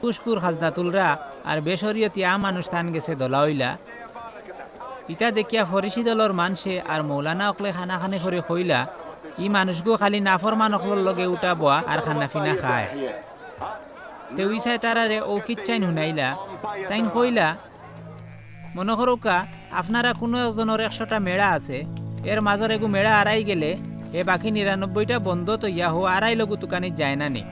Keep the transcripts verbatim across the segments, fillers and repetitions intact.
ঘুষখুর খাজনা তুলরা আর বেশরিয়তি আ মানুষ তান গেছে দলা অইলা। ইতা দেখিয়া ফরিসি দলর মানষে আর মৌলানা অকলে কানাকানি করি কইলা, "ই মানুষগু খালি নাফরমান অকলর লগে উঠা বওয়া আর খানাফিনা খায়।" তেউ ইছায় তারারে অউ কিচ্ছাইন হুনাইলা। তাইন কইলা, "মনো করউক্কা, আপনারা কুনু একজনর একশোটা মেড়া আছে, এর মাজর এগু মেড়া আরাই গেলে, হে বাকি নিরানব্বইটা বন্দো তইয়া হউ আরাইলগু তুকানিত যায় না নি?"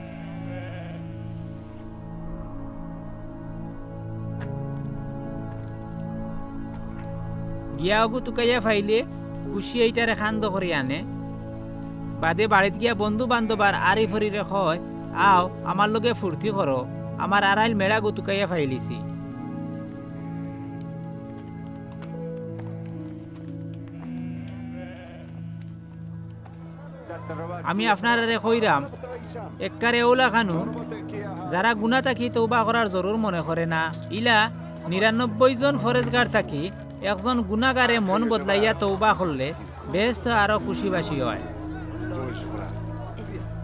গিয়া অগু তুকাইয়া ফাইলে খুশিয়ে ইটারে কান্দো করি আনে। বাদে বাড়িত গিয়া বন্ধু বান্ধব আর আরি ফরিরে কয়, "আও, আমার লগে ফুর্তি করো, আমার আরাইল মেড়াগু তুকাইয়া ফাইলিছি।" আমি আপনারারে কইরাম, এককারে অউলা খানু, যারা গুনা থাকি তওবা করার জরুর মনে করে না, ইলা নিরানব্বই জন ফরেজগার থাকি একজন গুনাগারে মন বদলাইয়া তওবা করলে বেহেস্ত আরো খুশিবাসি অয়।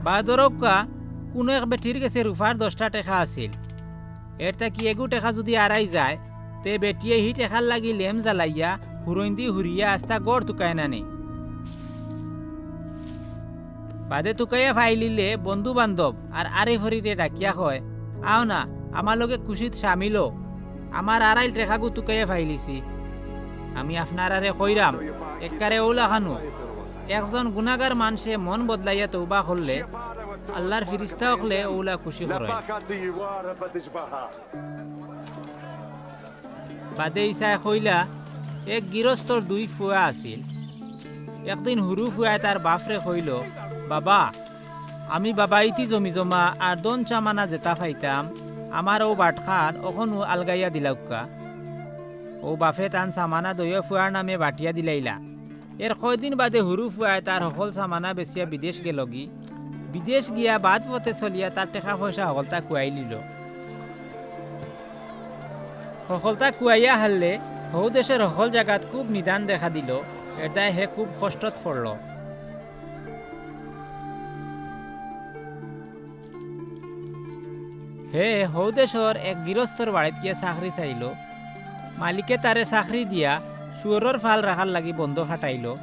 বা ধরউক্কা, কুনু এক বেটির গেছে রুফার দশটা টেকা আছিল, এর থাকি এগু টেকা যুদি আরাই যায়, তে বেটিয়ে হি টেকার লাগি লেম জ্বালাইয়া হুরইন্দি হুরিয়া আস্তা গড় তুকায় না নি। বাদে তুকাইয়া ফাইলিলে বন্ধু বান্ধব আর আরি ফরিরে ডাকিয়া কয়, "আও না, আমার লগে খুশিত শামিল অও, আমার আরাইল টেকাগু তুকাইয়া ফাইলিছি।" আমি আপনারারে কইরাম, এককারে অউলা খানু, একজন গুনাগার মানষে মন বদলাইয়া তওবা করলে আল্লার ফিরিস্তা অকলে অউলা খুশি করইন। বাদে ইছায় কইলা, এক গিরস্তর দুই ফুয়া আছিল। একদিন হুরু ফুয়ায় তার বাফরে কইলো, "বাবা, আমি বাবাইতি জমিজমা আর ধন সামানা যেতা পাইতাম, আমার অউ বাটখান অখনউ আলগাইয়া দিলাউক্কা।" অউ বাফে তান সামানা দুইও ফুয়ার নামে বাটিয়া দিলাইলা। এর কয়দিন বাদে হুরু ফুয়ায় তার হকল সামানা বেচিয়া বিদেশ গেলোগি। বিদেশ গিয়া বাদ পথে চলিয়া তার টেকা পয়সা হকলতা কুয়াইলিলো। হকলতা কুয়াইয়া হারলে হউ দেশর হকল জাগাত খুব নিদান দেখা দিলো। এরদায় হে খুব কষ্টত পড়লো। হে হউ দেশর এক গিরস্তর বাড়িত গিয়া চাকরি চাইলো। মালিকে তারে চাকরি দিয়া শুয়রর ফাল রাখার লাগি বন্দো খাটাইলো।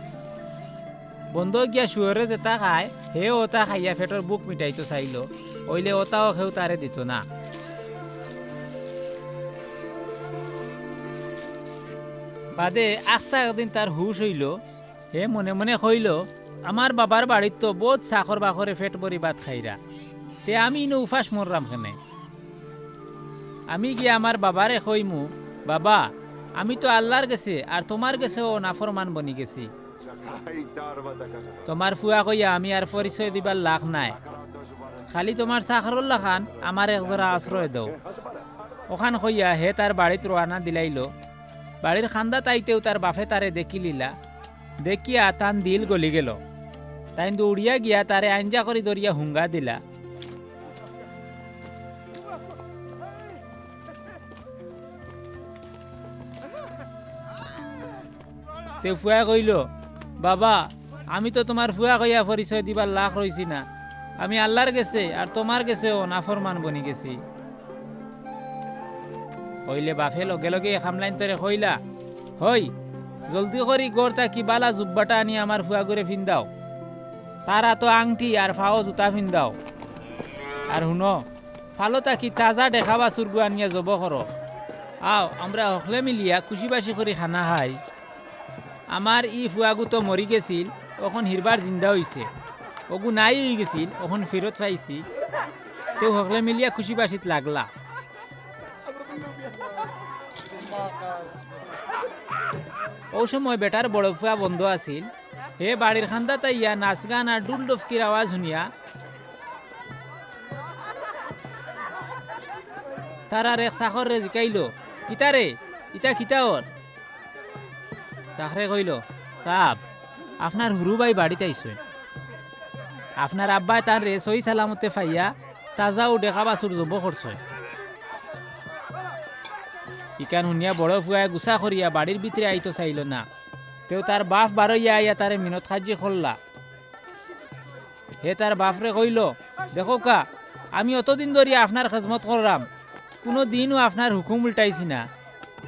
বন্দো গিয়া শুয়রে যেতা খায়, হে অতা খাইয়া পেটর ভুক মিটাইতো চাইলো, অইলে অতাও কেউ তারে দিতো না। বাদে আখতা একদিন তার হুশ অইলো, হে মনে মনে কইলো, "আমার বাবার বাড়িত তো বউত চাকর বাকরে পেট ভরি ভাত খাইরা, তে আমি ইনো উপাস মররাম কেনে? আমি গিয়া আমার বাবারে কইমু, 'বাবা, আমি তো আল্লার গেছে আর তুমার গেছেও নাফরমান বনি গেছি। তুমার ফুয়া কইয়া আমি আর পরিচয় দিবার লাখ নাই। খালি তুমার চাকরর লাখান আমার এক জোড়া আশ্রয় দেও।'" অখান কইয়া হে তার বাড়িত রওয়ানা দিলাইলো। বাড়ির কান্দাত আইতেউ তার বাফে তারে দেখিলিলা। দেখিয়া তান দিল গলি গেলো। তাইন দৌড়িয়া গিয়া তারে আইঞ্জা করি ধরিয়া হুঙ্গা দিলা। তে ফুয়ায় কইলো, "বাবা, আমি তো তুমার ফুয়া কইয়া পরিচয় দিবার লাখ রইছি না। আমি আল্লার গেছে আর তুমার গেছেও নাফরমান বনি গেছি।" অইলে বাফে লগে লগে কামলাইন্তরে কইলা, "হই, জলদি করি ঘর থাকি বালা জুব্বাটা আনিয়া আমার ফুয়াগুরে ফিন্দাও। তার আতো আংটি আর ফাও জুতা ফিন্দাও। আর হুনো, ফালো থাকি তাজা ডেকা বাছুরগু আনিয়া জবো করো। আও, আমরা হকলে মিলিয়া খুশিবাসি করি খানা খাই। আমার ই ফুয়াগু তো মরি গেছিল, অখন হিরবার জিন্দা অইছে। অগু নাই অইগেছিল, অখন ফিরত পাইছি।" তেউ হকলে মিলিয়া খুশিবাসিত লাগলা। অউ সময় বেটার বড় ফুয়া বন্দো আছিল। হে বাড়ির কান্দাত আইয়া নাচ গান আর ঢুল ডফকির আওয়াজ হুনিয়া তারার এক চাকররে জিকাইলো, "কিতারে, ইতা কিতা অর?" চাকরে কইলো, "সাব, আপনার হুরু ভাই বাড়িত আইছইন। আপনার আব্বায় তানরে সহি সালামতে পাইয়া তাজা অউ ডেকা বাছুর জবো করছইন।" ইখান হুনিয়া বড় ফুয়ায় গুসা করিয়া বাড়ির ভিতরে আইতো চাইলো না। তেউ তার বাফ বারইয়া আইয়া তারে মিনত খাজি করলা। হে তার বাফরে কইলো, "দেখউক্কা, আমি অতদিন ধরিয়া আপনার খেজমত কররাম, কুনু দিনও আপনার হুকুম উল্টাইছি না।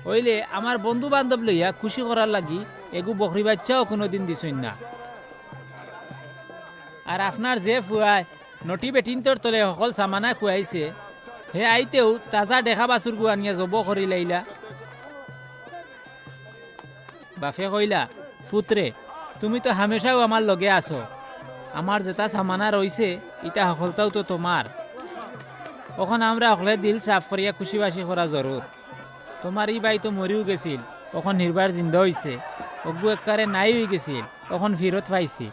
অইলে আমার বন্ধু বান্ধব লইয়া খুশি করার লাগি এগু বকরি বাইচ্চাও কুনু দিন দিছইন না। আর আপনার যে ফুয়ায় নটি বেটিন্তর তলে হকল সামানা খুয়াইছে, হে আইতেউ তাজা ডেকা বাছুরগু আনিয়া জবো করি লাইলা। বাফে কইলা, "ফুতরে, তুমি তো হামেশাউ আমার লগে আছো। আমার যেতা সামানা রইছে, ইতা হকলতাউ তো তুমার। অখন আমরা হকলে দিল সাফ করিয়া খুশিবাসি করা জরুর। তুমার ই ভাই তো মরিউ গেছিল, অখন নির্বার জিন্দা অইছে। অগু এককারে নাই অইগেছিল, অখন ফিরত পাইছি।